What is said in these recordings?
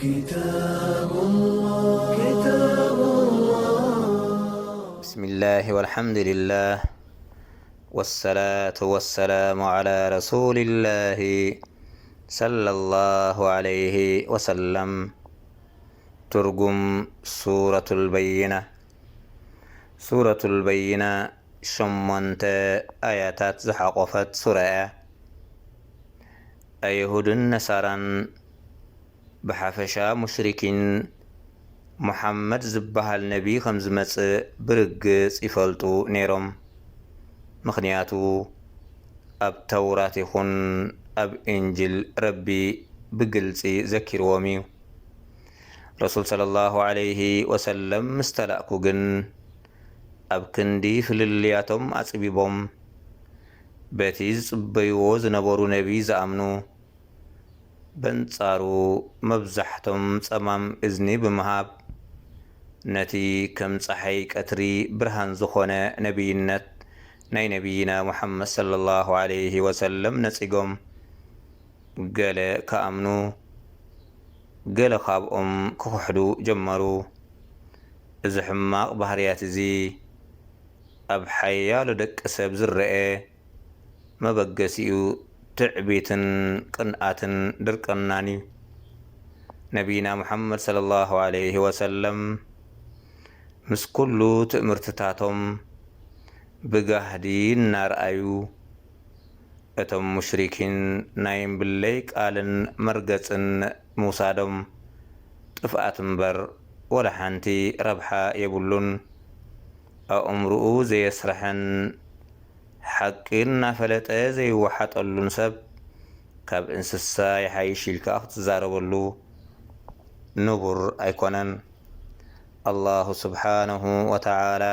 كتاب الله، كتاب الله. بسم الله والحمد لله، والصلاة والسلام على رسول الله صلى الله عليه وسلم. ትርጉም ሱረቱል በይና። ሱረቱል በይና ሸሞንተ ኣያታት ዝሓቖፈት ሱራ እያ። ኣይሁድን ነሳራን ብሓፈሻ ሙሽሪኪን፣ ሙሓመድ ዝበሃል ነቢ ከም ዝመጽእ ብርግጽ ይፈልጡ ነይሮም። ምኽንያቱ፣ ኣብ ተውራት ይኹን ኣብ ኢንጅል ረቢ ብግልጺ ዘኪርዎም እዩ። ረሱል ሰለላሁ ዐለይሂ ወሰለም ምስ ተላእኩ ግን፣ ኣብ ክንዲ ፍልልያቶም ኣጽቢቦም፣ በቲ ዝጽበይዎ ዝነበሩ ነቢ ዝኣምኑ፣ በንጻሩ መብዛሕቶም ጸማም እዝኒ ብምሃብ፣ ነቲ ከም ጸሓይ ቀትሪ ብርሃን ዝኾነ ነቢይነት ናይ ነቢይና ሙሓመድ ሰለላሁ ዐለይሂ ወሰለም ነጺጎም። ገለ ክኣምኑ፣ ገለ ካብኦም ክኽሕዱ ጀመሩ። እዚ ሕማቕ ባህርያት እዚ ኣብ ሓያሎ ደቂ ሰብ ዝረአ፣ መበገሲኡ ትዕቢትን ቅንኣትን ድርቅናን እዩ። ነቢና ሙሓመድ ሰለላሁ ዐለይሂ ወሰለም ምስ ኩሉ ትእምርትታቶም ብጋህዲ እናረኣዩ፣ እቶም ሙሽሪኪን ናይ እምብለይ ቃልን መርገጽን ምውሳዶም ጥፍኣት እምበር ወላ ሓንቲ ረብሓ የብሉን። ኣእምርኡ ዘየስርሐን ሓቂ እናፈለጠ ዘይወሓጠሉን ሰብ ካብ እንስሳ ይሓይሽ ኢልካ ክትዛረበሉ ንቡር ኣይኮነን። ኣላሁ ስብሓነሁ ወተዓላ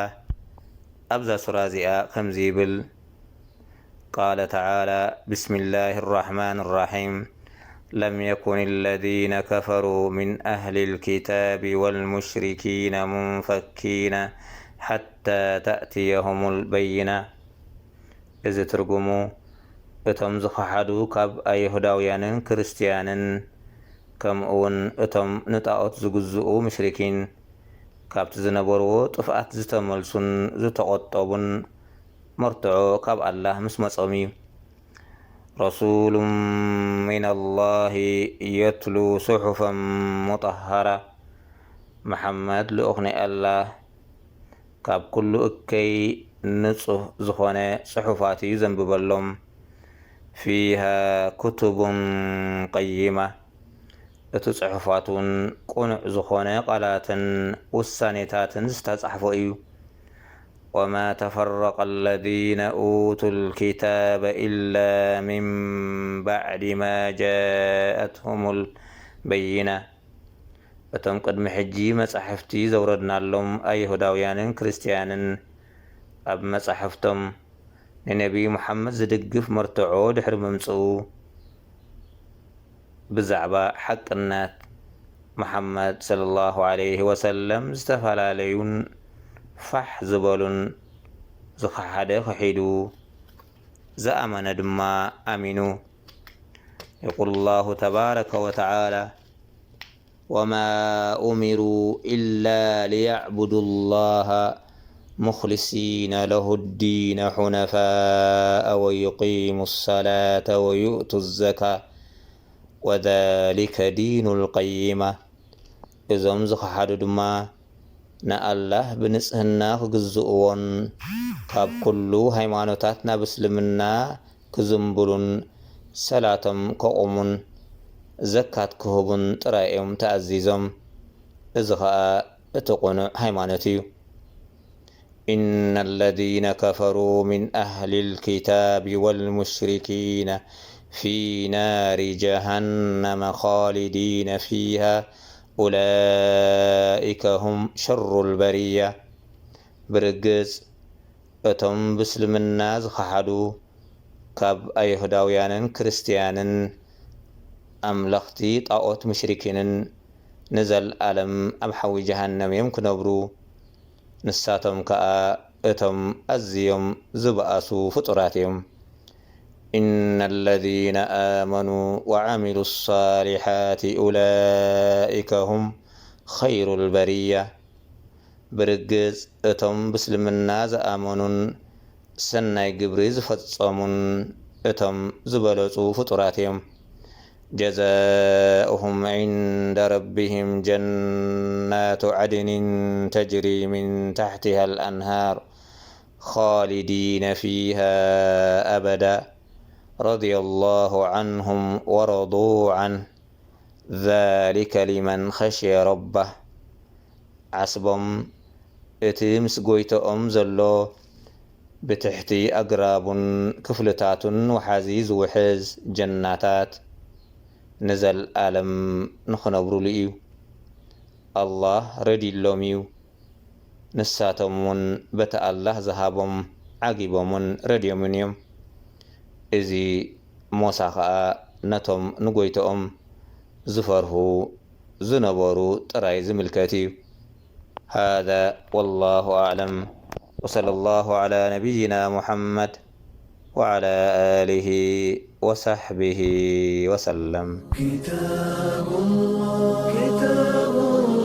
ኣብዛ ሱራ እዚኣ ከምዚ ይብል፣ ቃለ ተዓላ፣ ብስሚላሂ ራሕማን ራሒም፣ ለም የኩን ለዚነ ከፈሩ ሚን ኣህሊል ኪታቢ ወልሙሽሪኪነ ሙንፈኪነ ሓታ ተእትየሁሙል በይና። እዚ ትርጉሙ፣ እቶም ዝኸሓዱ ካብ ኣይሁዳውያንን ክርስትያንን፣ ከምኡውን እቶም ንጣኦት ዝግዝኡ ሙሽሪኪን፣ ካብቲ ዝነበርዎ ጥፍኣት ዝተመልሱን ዝተቖጠቡን መርትዖ ካብ ኣላህ ምስ መጾም እዩ። ረሱሉን ሚነላሂ የትሉ ሱሑፈን ሙጠሃራ። መሓመድ ልኡኽ ናይ ኣላህ፣ ካብ ኩሉ እከይ ንጹህ ዝኾነ ጽሑፋት እዩ ዘንብበሎም። ፊሃ ኩቱቡን ቀይማ፣ እቲ ጽሑፋት እውን ቅኑዕ ዝኾነ ቃላትን ውሳኔታትን ዝተጻሕፎ እዩ። ወማ ተፈረቀ ለዚነ ኡቱል ኪታበ ኢላ ሚን ባዕዲ ማ ጃአትሁሙል በይና። እቶም ቅድሚ ሕጂ መጻሕፍቲ ዘውረድናሎም ኣይሁዳውያንን ክርስትያንን፣ ኣብ መጻሕፍቶም ንነቢ ሙሓመድ ዝድግፍ መርትዖ ድሕሪ ምምጽኡ፣ ብዛዕባ ሓቅነት ሙሓመድ ሰለላሁ ዐለይሂ ወሰለም ዝተፈላለዩን ፋሕ ዝበሉን፣ ዝኸሓደ ክሒዱ፣ ዝኣመነ ድማ ኣሚኑ። የቁሉ ላሁ ተባረከ ወተዓላ፣ وما أمروا إلا ليعبدوا الله مخلصين له الدين حنفاء ويقيموا الصلاة ويؤتوا الزكاة وذلك دين القيمة. እዞም ዝኸሓዱ ድማ ንኣላህ ብንጽህና ክግዝእዎን ካብ ኩሉ ሃይማኖታት ናብ እስልምና ክዝንብሉን ሰላቶም ከቑሙን ዘካት ክህቡን ጥራይ እዮም ተኣዚዞም። እዚ ኸኣ እቲ ቅኑዕ ሃይማኖት እዩ። إن الذين كفروا من أهل الكتاب والمشركين في نار جهنم خالدين فيها أولئك هم شر البرية. ብርግጽ እቶም ብእስልምና ዝኸሓዱ ካብ ኣይሁዳውያንን ክርስትያንን ኣምለኽቲ ጣዖት ሙሽሪኪንን ንዘልኣለም ኣብ ሓዊ ጀሃነም እዮም ክነብሩ። ንሳቶም ከኣ እቶም ኣዝዮም ዝበኣሱ ፍጡራት እዮም። إن الذين آمنوا وعملوا الصالحات أولئك هم خير البرية. ብርግጽ እቶም ብእስልምና ዝኣመኑን ሰናይ ግብሪ ዝፈጸሙን እቶም ዝበለጹ ፍጡራት እዮም። جزاؤهم عند ربهم جنات عدن تجري من تحتها الأنهار خالدين فيها أبدا رضي الله عنهم ورضوا عنه ذلك لمن خشي ربه ዓስቦም እቲ ምስ ጎይተኦም ዘሎ ብትሕቲ ኣግራቡን ክፍልታቱን ወሓዚ ዝውሕዝ ጀናታት ንዘልኣለም ንኽነብሩሉ እዩ። ኣላህ ረድዩሎም እዩ። ንሳቶም እውን በቲ ኣላህ ዝሃቦም ዓጊቦምን ረድዮምን እዮም። እዚ ሞሳ ኸኣ ነቶም ንጎይተኦም ዝፈርሁ ዝነበሩ ጥራይ ዝምልከት እዩ። هذا والله أعلم، وصلى الله على نبينا محمد وعلى آله وصحبه وسلم. كتاب الله، كتاب الله.